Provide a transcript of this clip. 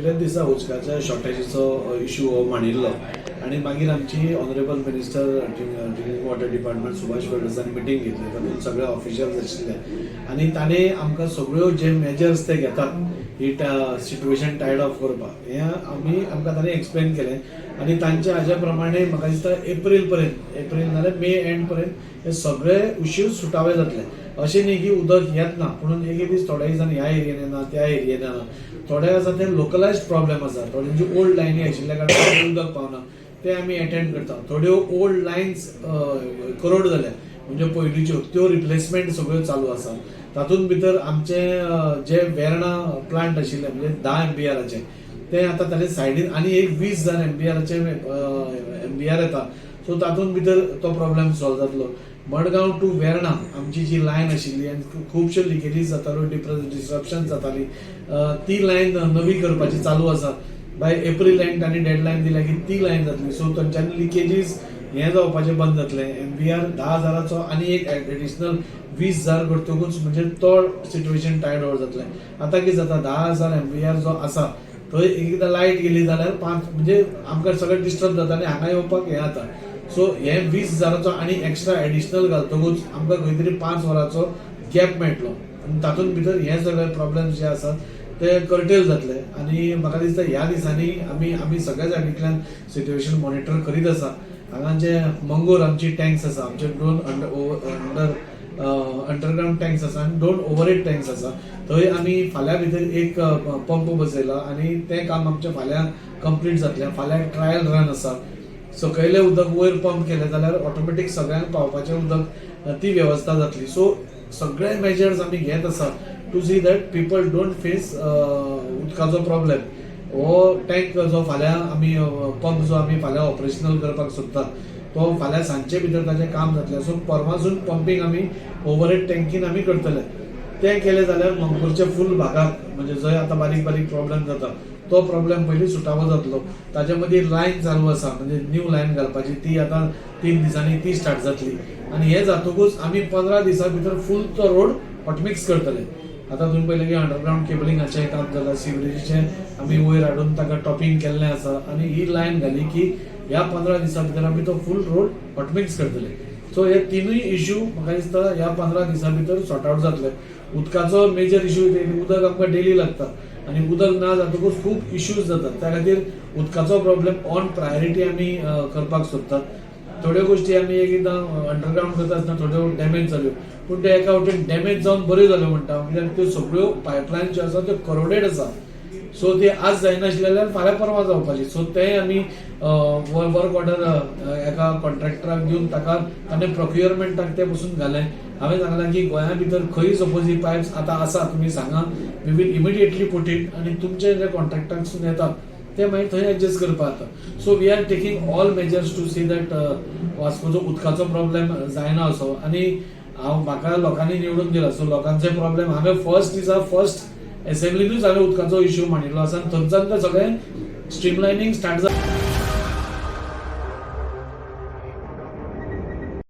पयल्याच दिसा उदकाच्या शॉर्टेजीचो इशू हो मांडिल्लो आनी मागीर आमची Honourable Minister, Drinking Water Department, Subhash फळदेसानी मिटींग घेतली. तातूंत सगळे ऑफिशियल्स आशिल्ले आनी ताणें आमकां सगळ्यो जे मेजर्स ते घेतात ही सिट्युएशन टायड ऑफ करपाक, हें आमी आमकां ताणें एक्सप्लेन केलें. आनी तांच्या हाज्या प्रमाणे म्हाका दिसता एप्रील पर्यंत, एप्रील नाल्यार मे एंड पर्यंत हे सगळे इश्यूज सुटावे जातले. अशें न्ही की उदक येत ना, पुणून एक एक दीस, थोड्या दिसांनी ह्या एरियेन येना, त्या एरियेन येना. थोडे आसा ते लोकलायज प्रॉब्लेम आसा. थोड्यांची ओल्ड लायनी आशिल्ल्या कारणान उदक पावना, ते आमी एटेंड करता. थोड्यो ओल्ड लायन्स करोड जाल्या, म्हणजे पयलींच्यो, त्यो रिप्लेसमेंट सगळ्यो चालू आसा. तातूंत भितर आमचे जे वेर्णा प्लांट आशिल्ले, म्हणजे 10 एमबीआराचे, ते आतां ताचे सायडीन आनी एक 20,000 एमबीआराचे एमबीआर येता. सो तातूंत भितर तो प्रॉब्लेम सॉल्व जातलो. मडगांव टू वेर्णा आमची जी लायन आशिल्ली आनी खुबश्यो लिकेजीस जाताल्यो, डिसरप्शन जाताली, ती लायन नवी करपाची चालू आसा. बाय एप्रील एंड तांणी डेडलायन दिल्या की ती लायन जातली. सो थंयच्यान लिकेजीस हें जावपाचें बंद जातलें. एमबीआर 10,000चो आनी एक एडिशनल 20,000 करतकूच म्हणजे तो सिट्युएशन टायड ओवर जातलें. आतां कितें जाता, 10,000 एमबीआर जो आसा थंय एकदां लायट गेली जाल्यार पांच, म्हणजे आमकां सगळें डिस्टर्ब जाता आनी हांगा येवपाक हें जाता. सो हे 20,000चो आनी एक्स्ट्रा एडिशनल घालतकूच आमकां खंय तरी 5 वरांचो गॅप मेळटलो आनी तातूंत भितर हे सगळे प्रॉब्लेम्स जे आसात ते कर्टेल जातले. आनी म्हाका दिसता ह्या दिसांनी आमी सगळ्या सायडींतल्यान सिट्युएशन मॉनिटर करीत आसा. हांगा जे मंगोर आमची टँक्स आसा, आमचे दोन अंडरग्रावंड टँक्स आसा आनी दोन ओवरहेड टँक्स आसा, थंय आमी फाल्यां भितर एक पंप बसयला आनी तें काम आमचें फाल्यां कंप्लीट जातलें. फाल्यां ट्रायल रन आसा. सकयलें उदक वयर पंप केलें जाल्यार ऑटोमॅटीक सगळ्यांक पावपाचें उदक ती वेवस्था जातली. सो सगळे मेजर्स आमी घेत आसा to see that people don't face उदकाचो प्रॉब्लेम. हो टँक जो फाल्यां आमी, पंप जो आमी फाल्यां ऑपरेशनल करपाक सोदता, तो फाल्यां सांजचे भितर ताचें काम जातलें. सो परवासून पंपींग आमी ओवरहेड टँकीन आमी करतले. तें केलें जाल्यार मंगळूरच्या फूल भागाक, म्हणजे जंय आतां बारीक बारीक प्रॉब्लेम जाता, तो प्रॉब्लेम पयलीं सुटावो जातलो. ताचे मदीं लायन चालू आसा, म्हणजे न्यू लायन घालपाची, ती आतां 3 दिसांनी ती स्टार्ट जातली. आनी हें जातकूच आमी 15 दिसां भितर फूल तो रोड हॉटमिक्स करतले. आतां तुमी पळयलें की अंडरग्रावंड केबलिंगाचें काम जालां, सिवरेजीचें आमी वयर हाडून ताका टॉपिंग केल्लें आसा आनी ही लायन घाली की ह्या 15 दिसां भितर आमी तो फूल रोड हॉटमिक्स करतले. सो हे तिनूय इश्यू म्हाका दिसता ह्या 15 दिसां भितर सॉर्ट आवट जातले. उदकाचो मेजर इश्यू, उदक आमकां डेली लागता आनी उदक ना जातकूच खूब इश्यूज जातात. त्या खातीर उदकाचो प्रॉब्लेम ऑन प्रायोरिटी आमी करपाक सोदतात. थोड्यो गोश्टी आमी एक एकदां अंडरग्रावंड करता आसतना थोड्यो डॅमेज जाल्यो, पूण ते एका वटेन डॅमेज जावन बऱ्यो जाल्यो म्हणटा, कित्याक त्यो सगळ्यो पायपलायन ज्यो आसा त्यो करोडेड आसा. सो ते आज जायनाशिल्ले जाल्यार फाल्यां परवां जावपाची. सो ते आमी वर्क ऑर्डर एका कॉन्ट्रॅक्टराक दिवन ताका ताणें प्रोक्युअरमेंटाक ते पसून घालें. हांवें सांगलां की गोंया भितर खंय सपोज ही पायप्स आतां आसा, तुमी सांगा, we will immediately put it आनी तुमचे जे कॉन्ट्रॅक्टाकसून येता ते मागीर थंय एडजस्ट करपाक जाता. So we are taking all measures to see that वास्कोचो उदकाचो प्रॉब्लेम जायना असो. आनी हांव, म्हाका लोकांनी निवडून दिला, सो लोकांचे प्रॉब्लेम हांवें फर्स्ट दिसा, फर्स्ट एसेंब्लीनूच हांवें उदकाचो इश्यू मांडिल्लो आसा आनी थंयच्यान ते सगळें स्ट्रीमलायनींग स्टार्ट जालें.